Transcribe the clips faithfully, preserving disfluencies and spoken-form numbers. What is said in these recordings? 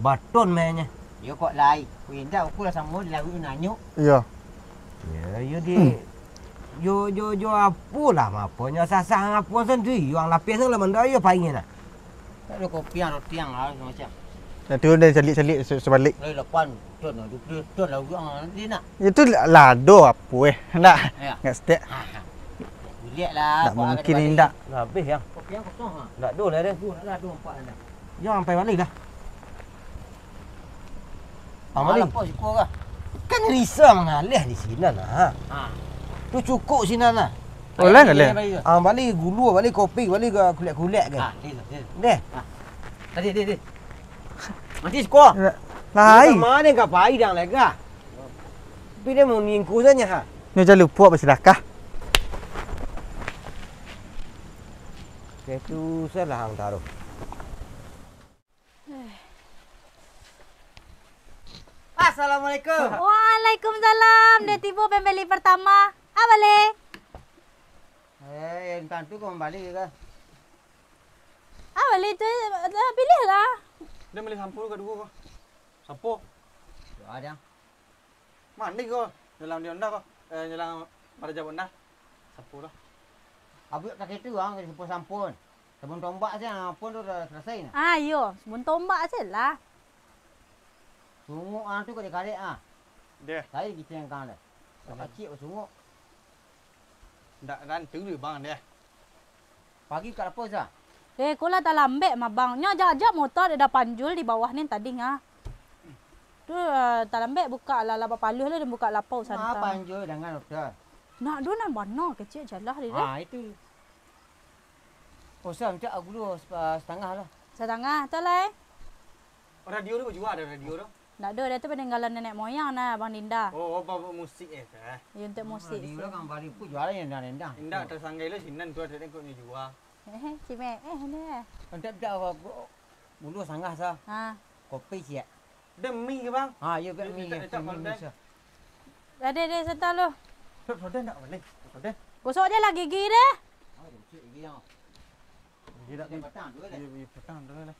Baton mainnyo. Yo kok lai. Weh, indak, aku lah samo di laut tu nanyuk. Iyo. Yo, yo di, yo, yo, yo, apo lah, apo nyo sasah apo sandiri, yo ang lapeh tu lah mandai yo pai nak. Tak ada kopi ang, roti ang lah, macam. Nah, tu dah calik-calik se-, sebalik. Lai lapan ton lah, dua puluh ton lah, urang nanti nak. Itu lado apo eh, nak? Ya. Nggak setek. Ha, ha. Relax lah, Nggak kok mungkin agak ni, balik. Ndak. Lah habis, yang. Kopi ang kosong, ha? Ndak ada lah dia. Oh, ndak ada, nampak dah. Yo, sampai balik dah. Ang bali. Alah, apo siko kah? Kan Risa mangaleh di sinan, ha. Ha. Tu cukuik sinan, ha. Oleh, oleh. Ah, bali gulu, bali kopi, bali ga kulek-kulek ke? Ha, deh, deh. Deh. Ha. Tadi, deh, deh. Masih siko. Lai. Kama ni ka pai dang lega. Tapi dia mau ningku saja, ha. Nyo jan lupo basadakah. Oke, tu salah ang taruh. Assalamualaikum. Waalaikumsalam. Dia tibo pambali partamo. Ah, bali. Eh, yang tantu kau bali ke? Ah, bali tu, eh, pilih lah. Dia bali sampo ka duo ko. Sampo. Doa dia. Mandi ko, nyalang di onda ko. Eh, nyalang Maraja Honda. Sapu lah. Abuak kaki tu, ang, sapu sampun. Sabun tombak se, ang, pun tu dah selesai nah. Ah, iyo, sabun tombak se lah. Sunguk ang tu kau dikarek ah. Deh. Saya gitu yang kang deh. Kau kacik kau sunguk. Ndak rantu deh, Bang, deh. Pagi ka lapau sa? Eh, ko lah talambek mah, Bang. Nyo ajak-ajak motor dek Da Panjul di bawah ni tadi, ha. Tu, eh, talambek buka lah, lah bapaluh lah, den buka lapau santa. Ma Panjul dangan motor? Nak do nan bana kecek jalah deh. Ha, itu. Usah minta gulu sep-, setangah lah. Setangah, tu lah, eh. Radio tu bajua ado radio tu? Ndak ado, dia tu paninggalan nenek moyang nah, Abang Dinda. Oh, oh, ba-, ba-, musik eh, sah. Iyo, untuak musik. Radio tu kan baru ku jualan yang rendah-rendah. Indak, tasanggai lo sinan tu ado kok nyo jua. Eh, cimek, eh, ni. Untuak dak gulu sanggah sah. Ha. Kopi ciek. Demi ke, Bang? Ha, iyo, dak mi. Minta, minta, minta, minta. Ade, ade, santa lo. Pep, soda ndak boleh. Soda. Gosok je lah gigi deh. Ha, gosok gigi yang. Gigi dak. Patang tu lah. Iyo, iyo, patang tu lah.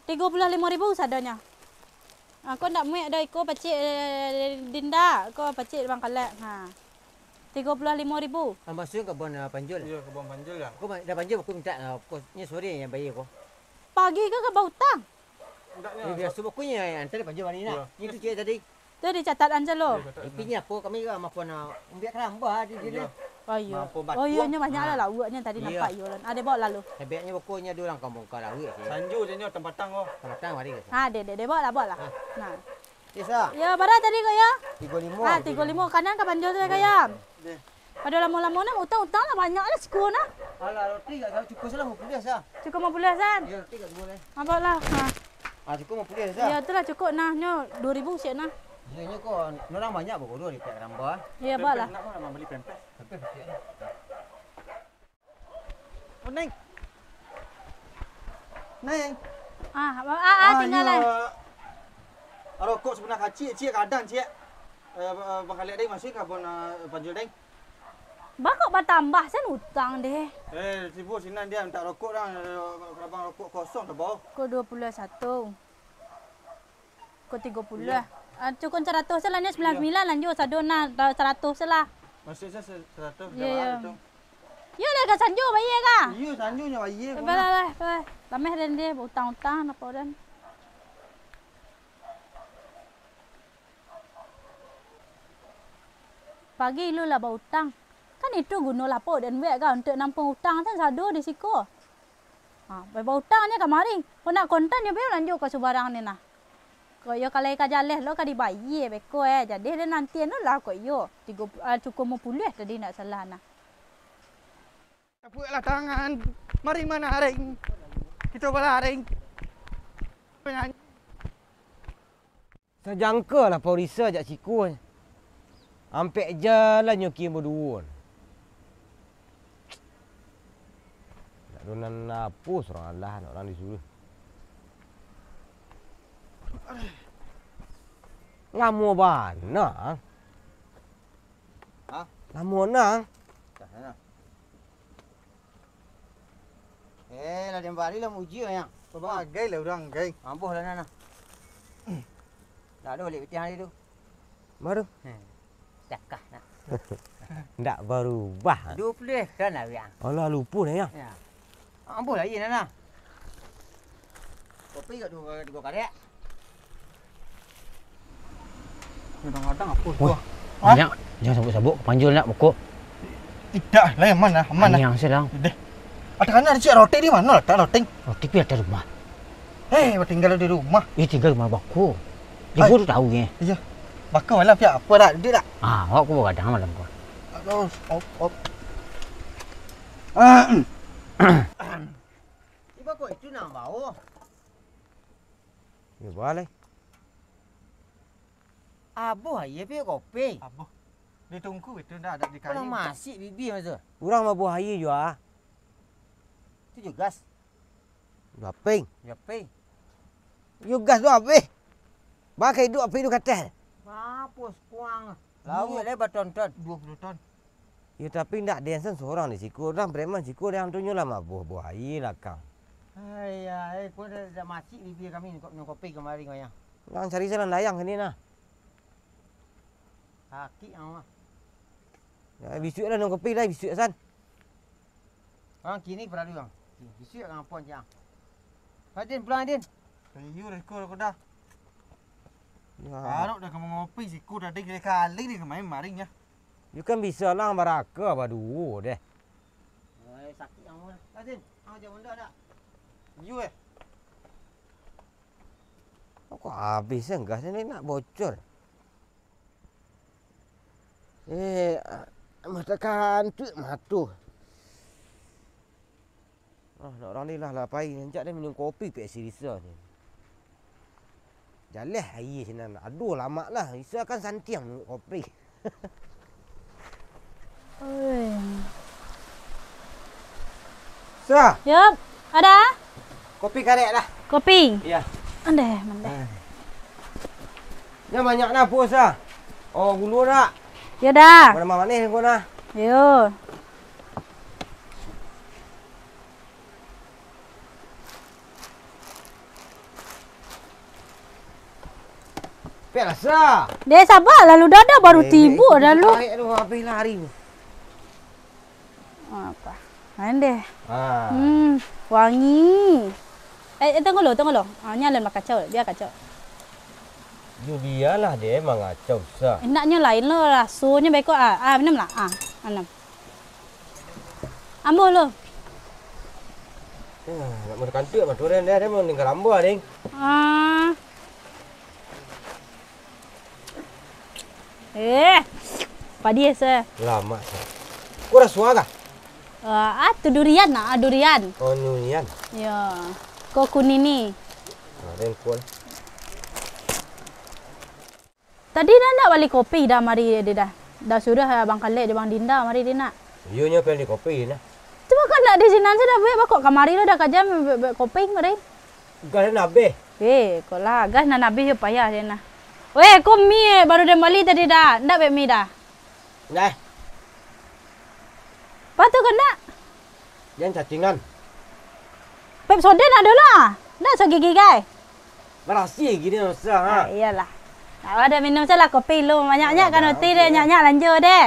Tigo puluah limo ribu sadonyo. Ah, ko ndak muek doh iko pacik, eh, Dinda, ko pacik Bang Kalek. Ha. Tigo puluah limo ribu. Ah, maksudnyo kabun, ah, Panjul? Iyo, kabun Panjul lah. Ko ma-, Da Panjul, ko minta, ah, ko, nyo sore yang bayar ko. Pagi ko ka bautang? Ndak, nyo. Biaso pokoknyo antaro Panjul mari nak. Iyo. Itu cek tadi. Tu dicatatan se lo. Iyo, catatan. Tapi nyo apo kami ka makan, ah, umbiak karambah di siko. Iyo. Oh, iyo. Mampu batuang. Oh, iyo, nyo banyak lah lauaknyo tadi nampak iyo lah. Ado bawa lalu. Hebatnyo pokoknyo ado urang kampung ka lauak sih. Sanjo je nyo tampatang ko. Tampatang mari ko. Ha, deh, deh, deh, bawa lah, bawa lah. Ha. Nah. Yes, ah. Yo, bara tadi ko yo? Tigo limo. Ah, tigo limo. Kanan ka Panjul tu, Kak, yo? Deh. Pado lamo-lamo nah, utang-utang lah banyak lah siko nah. Alah, roti gak cukup salah limo puluah sah. Cukup limo puluah sah? Iyo, roti gak duo lah. Apo lah? Ha. Ah, cukup limo puluah sah. Iyo, tu lah cukup nah. Nyo duo ribu siap nah. Iyo, nyo ko, nyo urang banyak bawa duo di pihak rambah. Iyo, bawa lah. Nak mah mambali pempes. Pempes siap lah. Oh, Neng. Neng. Ah, ah, ah, tingga lai. Rokok sabatang ciek, ciek, gadang, ciek. Eh, ba-, Bang Kalek, Deng, masuak ka kabun, eh, Panjul, Deng. Ba kok batambah sen utang deh. Eh, tibo sinan dia minta rokok, Dang. Eh, abang rokok kosong dah, Bang. Ko duo puluah satu. Ko tigo puluah. Iyo. Ah, cukup saratuih se lah, nyo sambilan sambilan lanjut, sado nah, saratuih se lah. Masuak se-, saratuih, iyo, iyo. Yo lah, ka sanjo bayar ka? Iyo, sanjo nyo bayar. Balah, balah, balah. Lameh den deh, bautang-utang, apo den. Pagi lu lah bautang. Kan itu guno lapau den buek ka, untuak nampuang utang sen sado di siko. Ha, ba-, bautang nyo kamari. Kok nak kontan nyo bae lanjut ka subarang ni nah. Kok iyo kalai ka jaleh lo ka dibayie beko, eh. Jadi den nanti anu lah kok iyo. Tigo, ah, cukup limo puluah tadi ndak salah nah. Tapuaklah tangan, mari manaring. Kito balaring. Penyanyi. Sajangka lah Paurisa jak siko. Ampek jalan nyo kin baduo. Ndak ado nan apo surang alah nak urang disuruah. Lamo bana. Ha? Lamo nah. Dah, dah. Eh, lah den bari lah muji, Yang. Bagai lah urang, gai. Amboh lah, nah, nah. Dah ado baliak pitih hari tu. Baru? Heh. Cakah, nak. Ndak barubah. Duo puluah ekran lah, Yang. Alah, lupo dah, Yang. Ya. Amboh lah, iya, nah, nah. Kopi kat duo, duo karek. Kadang-kadang apo tu? Wah, ah? Nyak, jangan sabuk-sabuk, panjul nak buku. Indak lah, aman lah, aman lah. Anyang se lah. Deh. Ado kana ado cik roti di mano latak roti? Roti pi ateh rumah. Eh, tingga di rumah. Eh, tingga rumah bako. Ai. Ibu tu tahu ke? Iya. Bako malam piak apo dak? Duduak dak? Ah, awak ku bagadang malam ko. Aduh, op, op. Ah, em. Ibu kok itu nak bawa? Yo, balai. Abuah aia pi kopi. Abuah. Ditunggu itu ndak ada di kayu. Kalau masih bibia mah tu. Urang mabuah aia jua. Tu jo gas. Japing. Japing. Yo gas tu abih. Baa ka iduik api tu kateh. Mampus kuang. Lauik lai baton-ton. Duo puluah ton. Yo, tapi ndak den sen surang di siko, urang preman siko, den tu nyo lah mabuah-buah aia lakang. Ai, ai, ko dah, dah macik bibia kami minum kopi kamari ko, Yang. Nan cari jalan layang kini nah. Sakik ang mah. Ya, bisuak lah minum kopi lah, bisuak san. Ang kini paralu, Ang. Bisuak ang apo, Ang? Hai, Din, pulang, Din. Iyo, Riko, Riko dah. Ya. Arok dah ka mangopi siko tadi, kali-kali ni kamain maring, ya. Yo kan bisa lah baraka baduo deh. Oi, sakik ang mah. Dah, Din. Ang aja munda dah. Iyo, eh. Kok abih sen gas ni nak bocor? Eh, mata kantuak mato. Ah, nak urang ni lah, lah pai. Rancak den minum kopi pek si Risa ni. Jaleh aia sinan. Aduh, lamak lah. Risa kan santiang minum kopi. Oi. Sa. Yop, ada? Kopi karek lah. Kopi? Iya. Andeh, mandeh. Ah. Nya banyak dah, Pu, Sa. Oh, gulu dak? Yo dah. Mana manis ko nah? Yo. Pek rasa. Deh, sabar lah lu, dah, dah baru tibo dah lu. Tarik tu habis lari tu. Apa? Main deh. Ha. Hmm, wangi. Eh, eh, tunggu lu, tunggu lu. Ah, ni alun bakacau, bia kacau. Yo bialah deh mangacau, Sa. Enaknyo lain lo, rasonyo beko, ah. Ah, minum lah. Ah, minum. Ambo lo. Eh, nak makan tu, mak turun dia, dia mau ninggal ambo, ding. Ah. Eh, padi asa. Lamak, Sa. Ko rasuah kah? Eh, ah, tu durian nah, ah, durian. Oh, durian. Yo. Ko kunini. Ah, den ko lah. Tadi dah ndak bali kopi dah mari di dah. Dah suruah Abang Kalek jo Bang Dinda mari di nak. Iyo nyo bali kopi nah. Tu mako ndak di sinan sudah buek bakok kamari lo dah kaja buek, buek kopi mari. Gas nan abih. Eh, ko lah gas nan abih yo payah je nah. Weh, ko mi baru den bali tadi dah. Ndak buek mi dah. Nah. Apa tu kena? Jan cacingan. Pepsodent ado lah. Ndak sagigi gai. Barasiah gini dosa, ha. Ah, iyolah. Awak dah minum salah kopi lu. Banyak-banyak kan roti deh, banyak-banyak lanjut deh.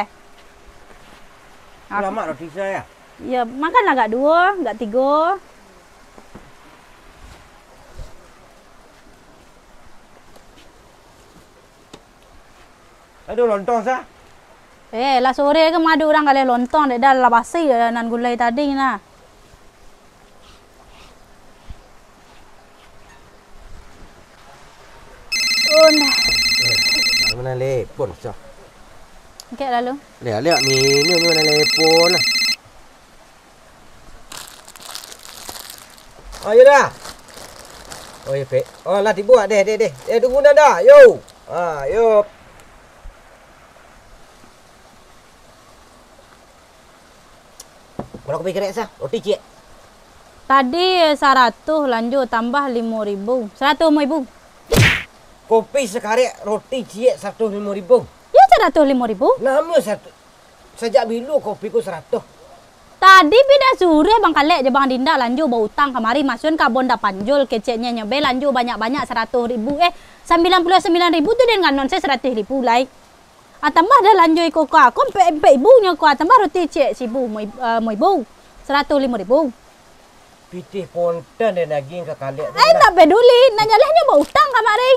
Lamak roti saya. Ya, makan agak dua, agak tiga. Aduh, lontong, Sa. Eh, lah sore ke madu urang kaleh lontong, dek dah lah basi, eh, nan gulai tadi nah. Eh, mana lepon, cah? Angkek lalu. Liak, liak, minum ni mana lepon lah. Oh, iyo dah. Oh, iyo, Pek. Oh, lah tibo, deh, deh, deh. Eh, tunggu nanda, yo. Ah, yo. Bara kopi karek sa? Roti ciek. Tadi saratuih lanjo tambah limo ribu. Saratuih limo ribu. Kopi sakarek, roti ciek saratuih limo ribu. Yo, saratuih limo ribu. Namo saratuih? Sajak bilo kopi ko saratuih? Tadi pida suruah Bang Kalek jo Bang Dinda lanjo bautang kamari masuakan ka bonda panjul, keceknyo nyo be lanjo banyak-banyak saratuih ribu. Eh, sambilan puluah sambilan ribu tu den ganon se saratuih ribu lai. Ah, tambah dah lanjo iko ka, ko ampek, ampek ribu nyo ko, ah, tambah roti ciek saribu, mo ib-, ah, mo ribu, saratuih limo ribu. Pitih pontan den agiah ka Kalek tu. Eh, lah. Ndak peduli, nan jaleh nyo bautang kamari.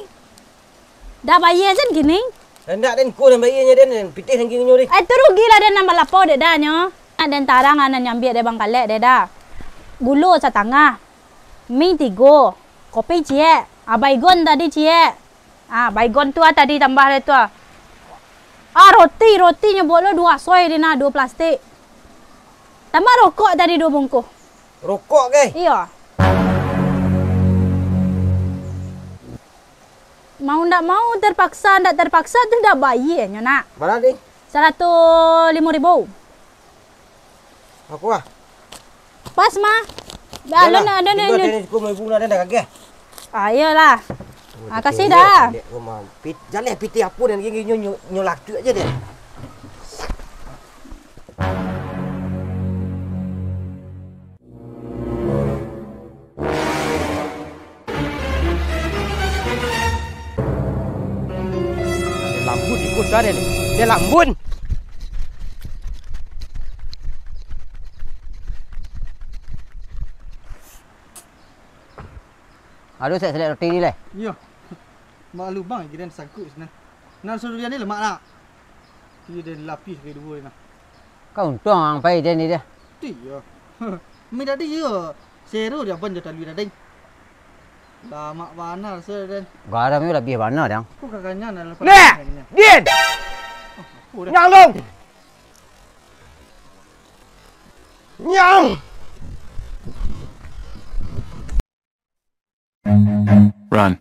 Dah bayia sen kini. Ndak den ko nan bayia nyo den, pitih nan kini nyo deh. Eh, tu rugi lah den nan balapo dek dah nyo. Nak den tarang nan nyambiak dek Bang Kalek dek dah. Gulo satangah, mi tigo, kopi ciek, ah, baygon tadi ciek. Ah, baygon tu ah tadi tambah dek tu ah. Ah, roti, roti nyo bolo duo soi di nah, duo plastik. Tambah rokok tadi duo bungkuh. Rokok ke? Iyo. Mau ndak mau, terpaksa ndak terpaksa tu dah bayia nyo nak. Bara tadi? Saratuih limo ribu. Aku ah. Pas mah. Dah, alun dah, dah, dah. Dah, dah, dah, dah, dah, dah, dah. Ah, iyolah. Oh, ah, kasih dah. Jaleh pitih apo den, nyo, nyo, nyo latuak aja den. Lambun iko sudah ni. Dia lambun. Aduh, saya selek roti ni leh. Iyo. Mak lubang lagi dan sangkut sana. Nan suruh dia ni lemak nak. Iyo, dia lapis ke dua ni nah. Kau untung ang pai dia ni dia. Ti iyo. Mi tadi iyo. Seru dia pun dia talui tadi. Lamak bana rasa dan. Garam ni lebih bana dang. Kau kakaknya nak lepas. Neh! Din! Oh, dah. Nyang dong! Nyang! Run.